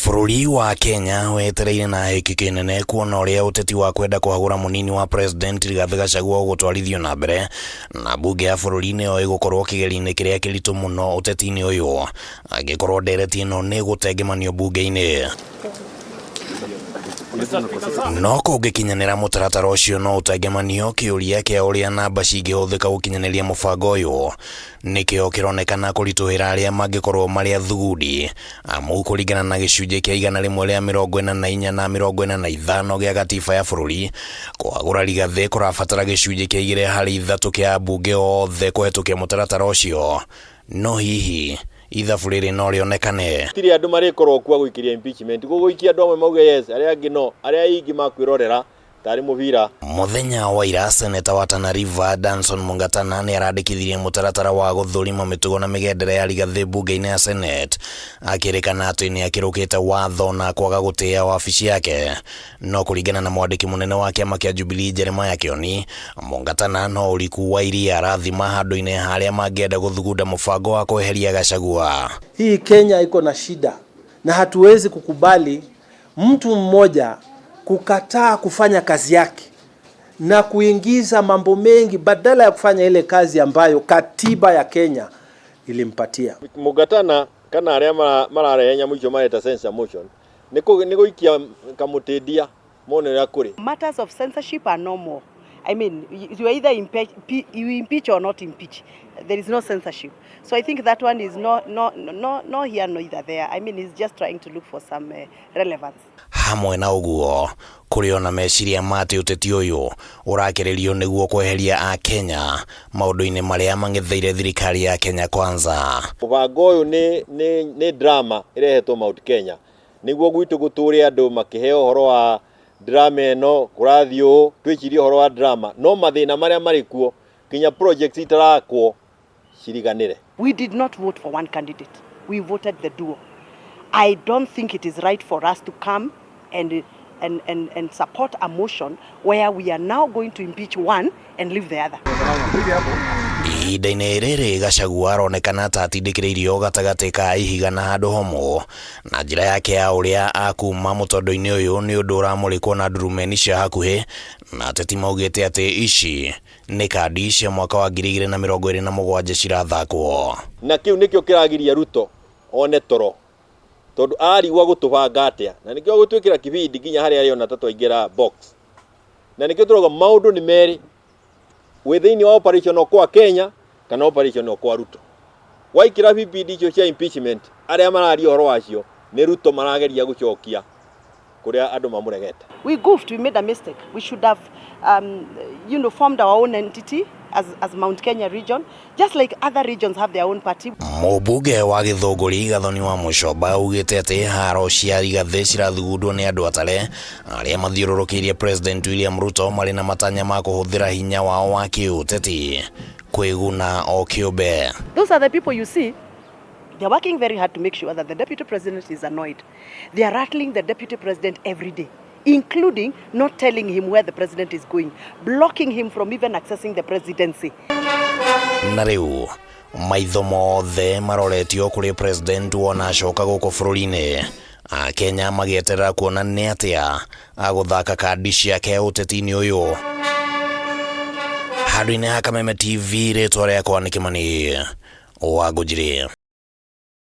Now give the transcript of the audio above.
Bũrũri wa Kenya wetereire na hĩkĩkĩ nene kuona ũrĩa ũteti wa kwenda kũhagũra mũnini wa President Rigathĩ Gachagua ũgũtwarithio na mbere, na mbunge ya bũrũri nĩyo ĩgũkorwo kĩgerio-inĩ kĩrĩa kĩritũ mũno ũteti-inĩ ũyũ angĩkorwo ndereti ĩno nĩ ĩgũtengemanio mbunge-inĩ. No kũngĩkinyanĩra mũtaratara ũcio no ũtengemanio, kĩũria kĩa ũrĩa namba cingĩhũthĩka gũkinyanĩria mũbango ũyũ nĩkĩo kĩronekana kũritũhĩra arĩa mangĩkorwo marĩ athugundi, amu kũringana na gĩcunjĩ kĩa 144 na 45 gĩa gatiba ya bũrũri, kũhagũra Rigathĩ kũrabatara gĩcunjĩ kĩa igĩrĩ harĩ ithatũ kĩa ambunge othe kũhetũkia mũtaratara ũcio. No hihi ithabu rĩrĩ no rĩonekane? Gũtirĩ andũ marĩkorwo kuo a gũikĩria impeachment. Gũgũikia andũ amwe mauge yes, arĩa angĩ no, arĩa aingĩ makwĩrorera tarĩ mũbira. Mũthenya wa ira, Seneta wa Tana River, Danson Mungatana nĩ arandĩkithirie mũtaratara wa gũthũrima mĩtugo na mĩgendere ya Rigathĩ mbunge-inĩ ya Senate, akĩrĩkana atĩ nĩ akĩrũkĩte watho na kwaga gũtĩĩa wabici yake. No kũringana na mwandĩki mũnene wa kĩama kĩa Jubilee Jeremiah Kĩoni, Mungatana no ũriku wa iria arathima handũ-inĩ ha arĩa mangĩenda gũthugunda mũbango wa kweheria Gachagua. Hii Kenya iko na shida na hatuwezi kukubali mtu mmoja kukataa kufanya kazi yake na kuingiza mambo mengi badala ya kufanya ile kazi ambayo katiba ya Kenya ilimpatia. Mungatana kana arĩa mararehe nyamũ icio mareta censure motion nĩ gũikia kamũtĩ ndia mone ũrĩa kũrĩ. Matters of censorship are no more. I mean, you either impeach, you impeach or not impeach. There is no censorship. So I think that one is no, no, no, no here, no either there. I mean, he's just trying to look for some relevance. Hamwe na ũguo, kũrĩ ona meciria ma atĩ ũteti ũyũ ũrakĩrĩrio nĩguo kweheria Akenya maũndũ-inĩ marĩa mang'etheire thirikari ya Kenya Kwanza. Mũbango ũyũ nĩ drama ĩrehetwo Mount Kenya nĩguo gwitũ gũtũre andũ makĩheo ũhoro wa drama ĩno kũrathiĩ ũũ, twĩcirie ũhoro wa drama, no mathĩna marĩa marĩ kuo nginya projects itarakwo ciriganĩre. We did not vote for one candidate. We voted the duo. I don't think it is right for us to come and support a motion where we are now going to impeach one and leave the other. Ihinda-inĩ rĩrĩ Gachagua aronekana ta atindĩkĩrĩirio gatagatĩ ka ihiga na handũ homũ na njĩra yake ya ũrĩa akuma mũtondo-inĩ ũyũ nĩ ũndũ ũramũrĩkwo na ndurumeni cia hakuhĩ, na ateti maugĩte atĩ ici nĩ kandi cia mwaka wa 2027 cirathakwo. Na kĩu nĩkĩo kĩragiria Ruto one toro tondũ arigwa gũtũbanga atĩa, na nĩkĩo gũtwĩkĩra kibindi nginya harĩa arĩona ta twaingĩra box, na nĩkĩo tũrauga maũndũ nĩ merĩ wĩ thĩinĩ wa operation Okoa Kenya kana operation Okoa Ruto. Waikĩra bibindi icio cia impeachment, arĩa mararia ũhoro wacio nĩ Ruto marageria gũcokia kũrĩa andũ mamũregete. We goofed, we made a mistake. We should have formed our own entity as Mount Kenya region, just like other regions have their own party. Mũmbunge wa Gĩthũngũri Gathoni wa Mũcomba augĩte atĩ haro cia Rigathĩ cirathugundwo nĩ andũ atare arĩa mathiũrũrũkĩirie President William Ruto marĩ na matanya ma kũhũthĩra hinya wao wa kĩũteti kwĩguna o kĩũmbe. Those are the people you see. They're working very hard to make sure that the deputy president is annoyed. They are rattling the deputy president every day, including not telling him where the president is going, blocking him from even accessing the presidency. Na rĩu maitho mothe maroretio kũrĩ president wona acoka gũkũ bũrũri-inĩ, Akenya magĩeterera kuona nĩ atĩa agũthaka kandi ciake ũteti-inĩ ũyũ. Handũ-inĩ ha Kameme TV, rĩtwa rĩakwa nĩ Kĩmani wa Ngũnjiri.